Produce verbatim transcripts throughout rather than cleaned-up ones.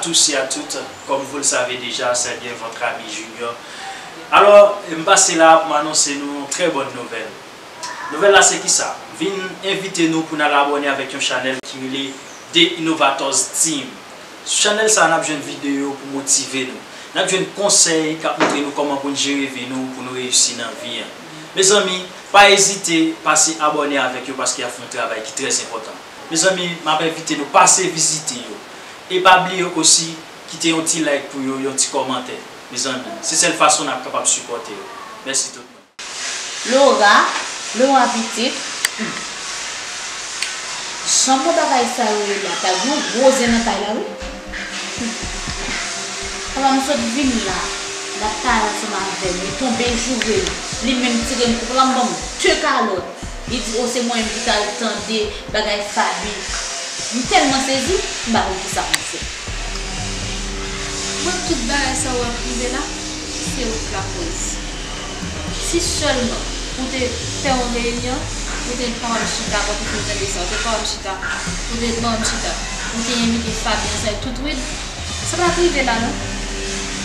Souci à toutes, comme vous le savez déjà, c'est bien votre ami Junior. Alò, m pase la pou m anonse nou yon trè bòn nouvèl. Nouvèl la se kisa? M vin envite nou pou n al abòne avèk yon chanèl ki rele The Innovators Team. Sou chanèl sa a, n ap jwenn videyo pou motive nou. N ap jwenn konsèy k ap montre nou kòman pou n jere vi nou, pou nou reyisi nan vi an. Mezanmi, pa ezite pase abòne avèk yo paske y ap fè yon travay ki trè enpòtan. Mezanmi, m ap envite nou pase vizite yo. E pa bliye osi kite yon ti like pou yo, yon ti kòmantè. Mezanmi, se sèl fason n ap kapab sipòte yo. Mèsi tout moun. Laura, Laura pitit. Hmm. Jan m wè bagay sa yo ye la, ta gen yon gwo zen nan kay la, wi. Hmm. Papa m sot vin la, l ap pale ansanm avè m, li tonbe joure m, li menm tire m kou, papa m ban m de kalòt. Li di, o, se mwen menm ki t al tande bagay Faby. M tèlman sezi, m pa konn kisa pou m fè. Mwen, tout bagay sa w ap rive la, se ou k lakoz. Si sèlman ou te fè yon reyinyon, ou te kapab chita, avan pou fin tande sa, ou te kapab chita, ou te kapab chita, ou te envite Faby ansanm ak tout Wid, sa pa t ap rive la, non.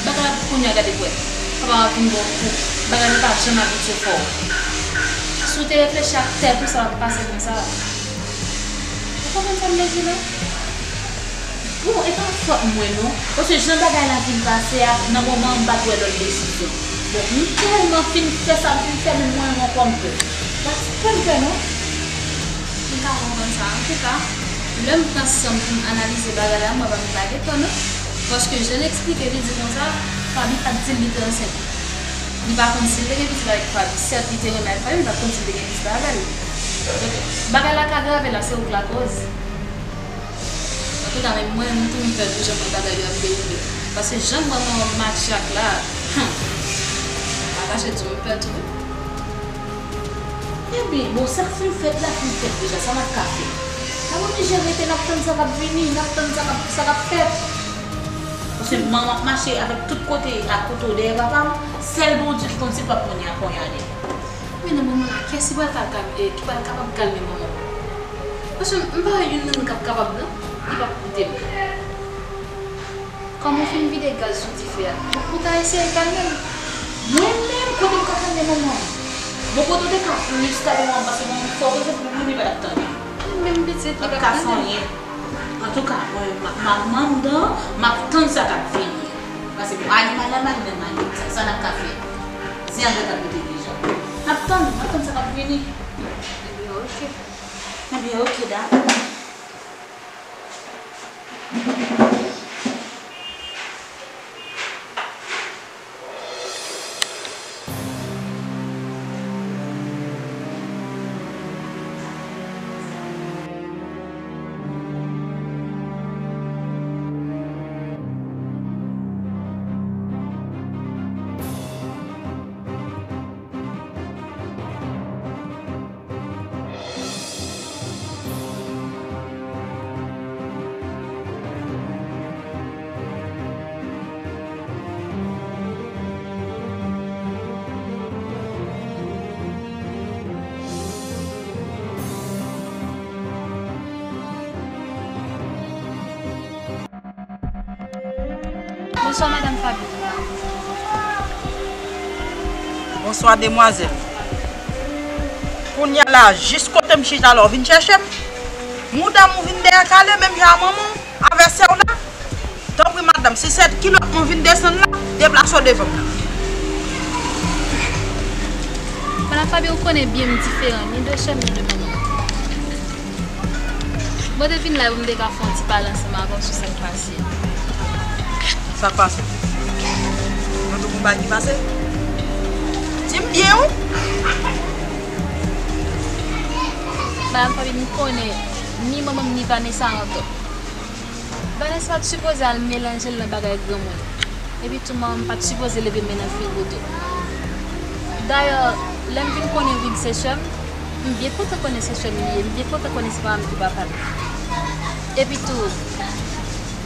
Bagay la pou kounye a gade pou wè. Papa w ap vin ba w kou. Bagay li pa janm abitye fè w. Si w te reflechi ak tèt ou, sa p ap pase konsa. Ou konprann sa m vle di la? Bon, e pa fòt mwen non. Paske jan bagay la fin pase a, nan moman an, m pa t wè lòt desizyon. Bon, m tèlman fin fè sa m fin fè, menm mwen menm ankò m pè. But pè m pè non. M ka konprann sa. Antouka, lè m pran san m pou m analize bagay la, m wè pa m lage tan non. Paske jan l eksplike, li di konsa, Faby pa t di l li te ansent. Li pa konn si l te gen pitit avèk Faby. Sèt, li te renmen ak Faby, li pa t konn si l te gen pitit avè l. Donk, bagay la ka grave la, se ou k lakoz. Antouka, men mwen, m tounen pè tou jan bagay yo ap dewoule. Paske jan m wè manman m mache ak la, hmm, m pa kache di w, m pè tou wi. Ebyen, bon, sa k fin fèt la, fin fèt deja, sa n ap ka fè? N ap oblije rete, n ap tann sa k ap vini, n ap tann sa k ap, sa k ap fèt. Paske manman ap mache avèk tout kote ak kouto dèyè papa m, sèl Bondye ki konn si l p ap ponya-, ponyade. Men nan moman la, kiyès ki pral ka kalme, ki pral kapab kalme manman m? Paske m pa wè youn nan nou k ap kapab non, li p ap koute m. Kòm ou fin vide gaz sou dife a, ou ta eseye kalme l? Mwen menm, kote m ka kalme manman m? Bon, kote w te ka plis kalme manman m, paske manman m fò bezwen pou mouri pa t ap tande. Li menm pitit, li p ap tande. Antouka, mwen, m ap, m ap anndan, m ap tann sa k ap vini. Paske pou ale mal la, m ale nan mal, sa, sa n ap ka fè? Zen an gentan pote deja. N ap tann, n ap tann sa k ap vini. Ebyen, oke. Ebyen, oke, dakò. Bonswa, madanm Faby. Bonswa, demwazèl. Kounye a la, jis kote m chita la, w vin chèche m. Mouda m ou vin dèyè kale, menm jan a manman w, avè sè w la. Tanpri, madanm, se sèt kilòt mwen vin desann la, deplase w devan m. Madanm Faby, ou konnen byen m diferan, ni de sè m, ni de manman m. Mwen te vin la pou m te ka fè yon ti pale ansanm avè w sou sa k pase. Sa k pase? Mwen te konn bagay ki pase? Di m byen, wi. Madanm Faby, m konnen ni manman m ni Vanessa antò. Vanessa pa t sipoze al melanje l nan bagay granmoun. Epi tou, manman m pa t sipoze leve men nan figo tou. Dayè, lè m vin konnen Wid se sè m, m byen kontan konnen se sè m li ye, m byen kontan konnen se pa mwen ki papa l. Epi tou,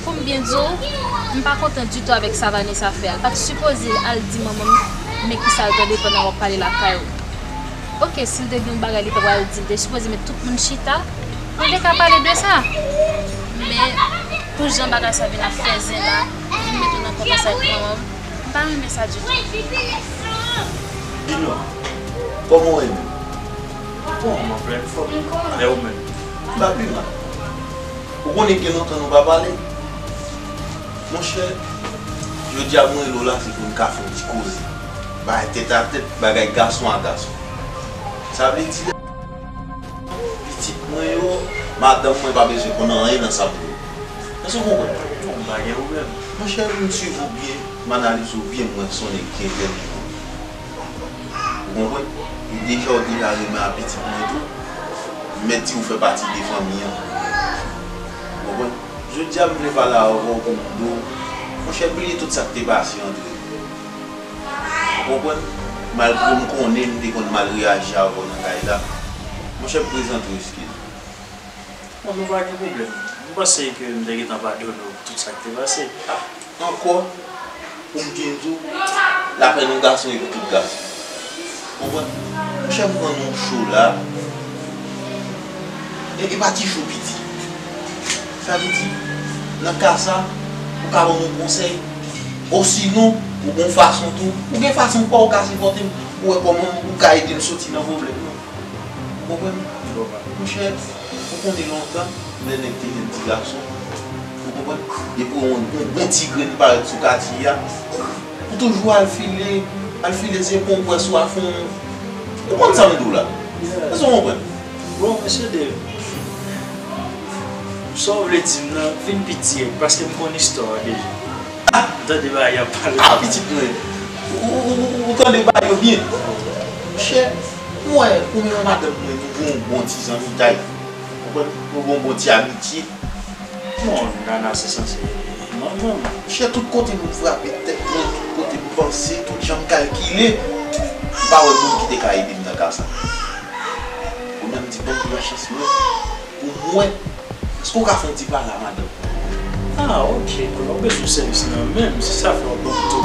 pou m byen di w, m pa kontan ditou avèk sa Vanessa fè a. L pa t sipoze al di manman m, men kisa l tande pandan w ap pale lakay ou. Oke, si l te gen yon bagay li ta pral di, l te sipoze met tout moun chita, pou l te ka pale de sa. Men, Pou jan bagay sa vin ap fè zen la, vin mete w nan konpès avèk manman m, m pa renmen sa ditou. Junior, kòman w ye menm? Bon, m anplèn fòm. E ou menm? M pa pi mal. Ou konnen gen lontan nou pa pale. Monchè, jodi a mwen rele w la, se pou n ka fè yon ti koze. Bagay tèt a tèt, bagay gason a gason. Sa vle di, pitit mwen yo, madanm mwen pa bezwen konn anyen nan sa m di yo. Èske w konprann? Bon, m pa gen pwoblèm. Monchè, m swiv ou byen, m analize w byen, m wè s on nèg ki entèlijan. Ou konprann? E deja, w deja renmen a pitit mwen tou. M mèt di w fè pati de fanmi an. Ou konprann? Jodi a, m vle pale avè w pou m di w, monchè, bliye tout sa k te pase ant nou. Ou konprann? Malgre m konnen m te konn mal reyaji avè w nan kay la. Monchè, m prezante w eskiz. Bon, nou pa gen pwoblèm. M panse ke m te gentan padone w pou tout sa k te pase. Ankò, pou m byen di w, lapèn yon gason epi tout gason. Konprann? Monchè, m pran yon cho la. E, e pa ti cho piti. Sa vle di, nan ka sa, ou ka ban m yon konsèy. Osinon, ou gon fason tou. Ou gen fason pa w ka sipòte m. Ou wè kòman ou ka ede m soti nan pwoblèm nan. Ou konprann? Monchè, ou konnen lontan, lè nèg te jwenn ti gason, ou konprann? Depi w wè yon bon, bon ti grenn parèt sou katye a, ou toujou al file, al file zepon, pwès ou a fon. Ou konn sa m di w la? Èske w konprann? Bon, mesye Dave, sa w vle di m nan vin pi dirèk, paske m konn istwa a deja. Ah! M tande bagay y ap pale. Ah, pitit mwen. Ou, ou, ou, ou tande bagay yo byen. Monchè, m wè ou menm ak madanm mwen, nou gon bon ti zanmitay. Ou konprann? Nou gon bon ti amitye. Bon, Nana se sanse manman m. Monchè, tout kote m frape tèt mwen, tout kote m panse, tout jan m kalkile, m pa wè moun ki te ka ede m nan ka sa. Ou menm di ban m lachans mwen. Pou mwen, èske w ka fè yon ti pale a madanm mwen? Ah, ok. Kounye a w bezwen sèvis nan men m, se sa fè w ban m tou.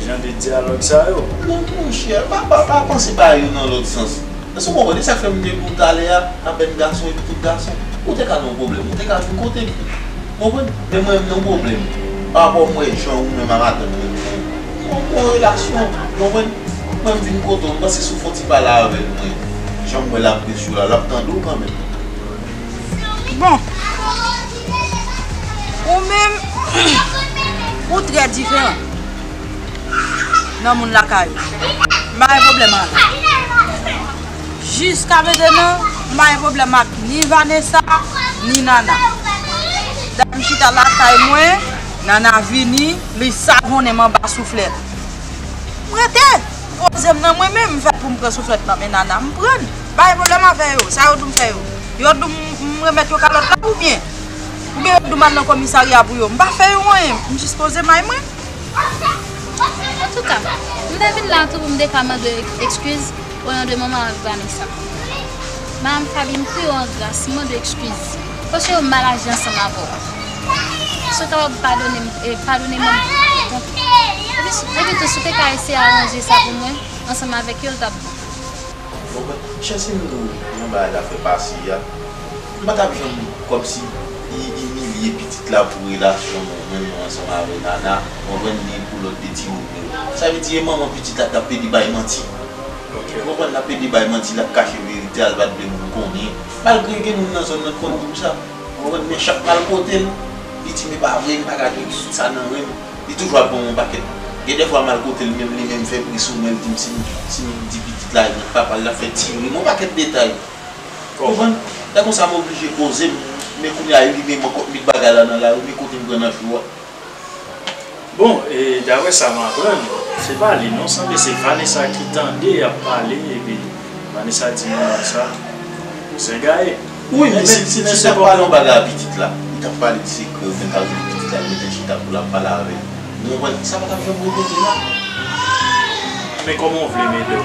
Jan de dyalòg sa yo. Non, monchè, pa, pa, pa panse bagay yo nan lòt sans. Èske w konprann? E sa k fè m te di w talè a, lapèn gason epi tout gason. Ou te ka nan yon pwoblèm, ou te ka vin kote m. Ou konprann? Men mwen, m nan yon pwoblèm. Pa rapò m wè jan ou menm a madanm mwen, nou gen yon bon relasyon. Ou konprann? Mwen, m vin kote w, m panse si w fè yon ti pale avè l, mwen. Jan m wè l ap presye w la, l ap tande w kanmenm. Bon. Ou menm, ou trè diferan nan moun lakay ou. M pa gen pwoblèm avè w. Jiska mentnan, m pa gen pwoblèm ak ni Vanessa, ni Nana. Dayè m chita lakay mwen, Nana vini, li savonnen m anba souflèt. M rete, m poze m nan mwen menm, m fè pou m pran souflèt nan men Nana, m pran l. Pa gen pwoblèm avè yo, sa yo di w m fè yo. Yo di w m, m remèt yo kalòt la oubyen? Oubyen yo di w m al nan komisarya pou yo. M pa fè yo anyen, m jis poze may mwen. Antouka, m te vin la tou pou m te ka mande w ekskiz o non de manman avèk Vanessa. Madanm Faby, m priye w an gras, m mande w ekskiz. Paske yo mal aji ansanm avè w. Si w kapab padone m, e, padone m, epi, epi tou, si w te ka eseye aranje sa pou mwen, ansanm avèk yo, l t ap bon. Ou konprann? Chè, si m di w jan bagay la fè pase a, m pa t ap janm kòmsi i-, imilye pitit la pou relasyon mwen menm ansanm avè Nana, ou konprann, ni pou lòt de timoun yo. Sa vle di e manman pitit la k t ap pede bay manti. Ok. Ou konprann, l ap pede bay manti, l ap kache verite a, l pa t vle moun konnen. Malgre gen moun nan zòn nan k konn di m sa. Ou konprann, men chak m al kote l, li di m e pa vre, m pa ka gen tout sa nan men m. Li toujou ap ban m yon pakèt. Gen dèfwa m al kote l menm, li menm fè bri sou mwen, li di m si m, si m di pitit la e nèg papa l, l ap fè ti ri m, yon pakèt detay. Ou konprann? Lè konsa m oblije poze m, men kounye a li menm ankò met bagay la nan lari, men kote m pran nan cho a. Bon, e daprè sa m aprann, se pa li non, sanble se Vanessa ki tande y ap pale, epi Vanessa di manman sa, se gaye. Wi, men si, si, si t ap pale yon bagay a pitit la, li t ap pale de sekrè, ou te ka rele pitit la, li mete l chita pou l ap pale avè l. Ou konprann? Sa pa t ap janm repete la. Men kòman w vle m ede w?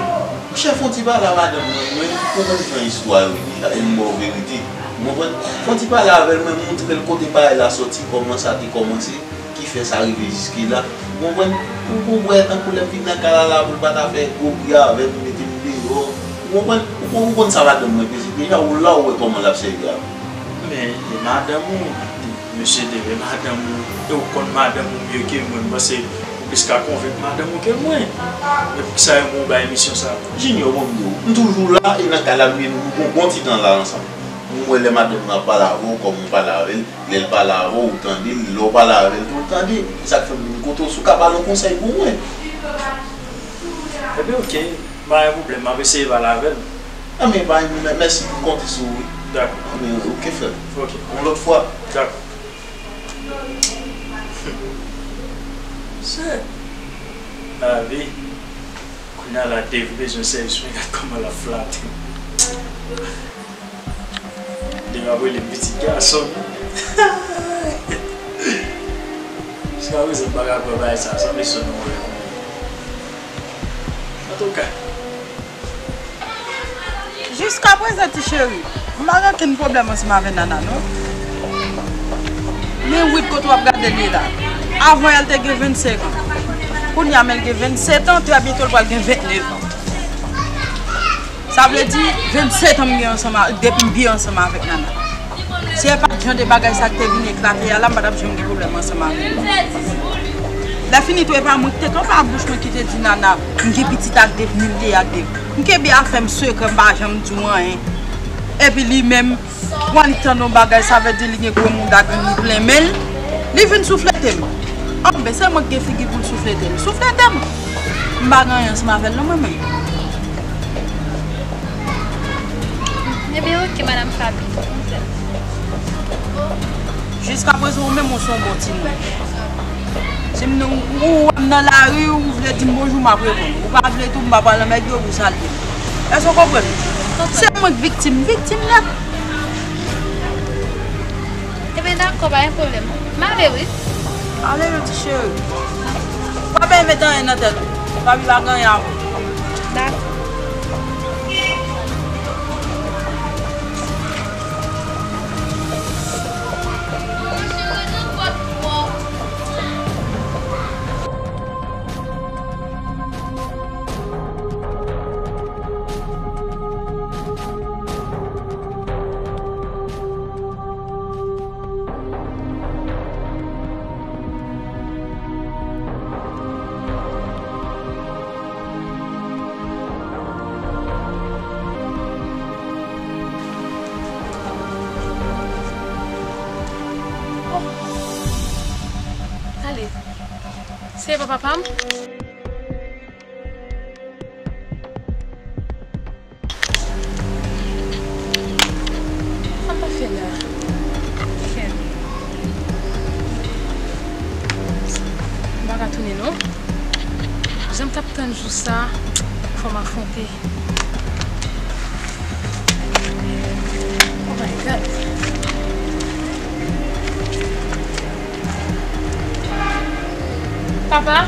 Monchè, fè yon ti pale a madanm mwen, mwen, ou konn jan istwa yo ye, e m ba w verite. Ou konprann? Fè yon ti pale avè l, mwen montre l kote bagay la sòti, kòman sa te kòmanse, ki fè sa rive jiske la. Ou konprann? Ou, ou wè tankou lè m vin nan kay la la pou l pa ta fè gwo bri avè m, mete m deyò. Ou konprann? Ou konn, ou konn sa madanm mwen peze. Deja ou la, ou wè kòman l ap sèvi avè m. Men, e madanm ou, Mesye, demen madanm ou, e ou konn madanm ou mye ke mwen, m panse ou plis ka konvenk madanm ou ke mwen. Men poukisa yo ban w bay misyon sa? Junior, bon, m di w, m toujou la, e nan kay la, m gen nou bon, bon ti tan la ansanm. M wè lè madanm nan ap pale avè w, kòm ou pale avè l, lè l pale avè w, ou tande l, lè w pale avè l tou, ou tande. E sa k fè m vin kote w, si w ka ba l yon konsèy pou mwen. Ebyen, oke, pa gen pwoblèm, m ap eseye pale avè l. Anben, pa gen pwoblèm, mèsi, m konte sou ou, wi. Dakò. Anben, oke, frè m. Oke. Yon lòt fwa. Dakò. Se lavi. Kounye a la, Dave bezwen sèvis mwen, gad kòman l ap flate m. Dave ap rele m pitit gason. Jiska prezan, m pa ka kwè bagay sa, sanble sò nan rèv. Antouka. Jiska prezan, ti cheri, m pa gen okenn pwoblèm ansanm avè Nana, non. Men Wid, kote w ap gade l ye la? Avan, l te gen vennsenk an. Kounye a, men l gen vennsèt an, trè byento l pral gen vennèf an. Sa vle di, vennsèt an m gen ansanm a, depi m byen ansanm avèk Nana. Si e pa t jan de bagay sa k te vin eklate a la, m pa t ap janm gen pwoblèm ansanm avè l. Lè fini tou, e pa mwen ki te kanpe a bouch mwen ki te di Nana, m gen pitit ak Dave, ni m te ak Dave. M kenbe afè m sekrè, m pa janm di w anyen. Epi li menm, w annik tande yon bagay, sa vle di li gen gwo mouda, grenn plen men l. Li vin souflete m. Anben, se mwen ki gen figi pou l souflete m. Souflete m! M pa gen anyen ansanm avè l non, mwen menm. Ebyen, oke, madanm Faby. Jiska prezan, ou menm, ou se yon bon timoun. Si m nan, ou wè m nan lari, ou vle di m bonjou, m ap reponn. Ou pa vle tou, m pa pral nan mèg yo pou salye m. Èske w konprann? Se mwen k viktim, viktim nèt. Ebyen, dakò, pa gen pwoblèm. M ale, wi. Ale, yon ti cheri. Pa bay met anyen nan tèt ou. Faby pa gen anyen avè w. Dakò. Oh! Tande, se pa papa m? Sa m ta fè la? Kèt. M pa ka tounen non. Jan m t ap tann jou sa, fò m afwonte. Oh my God. Papa?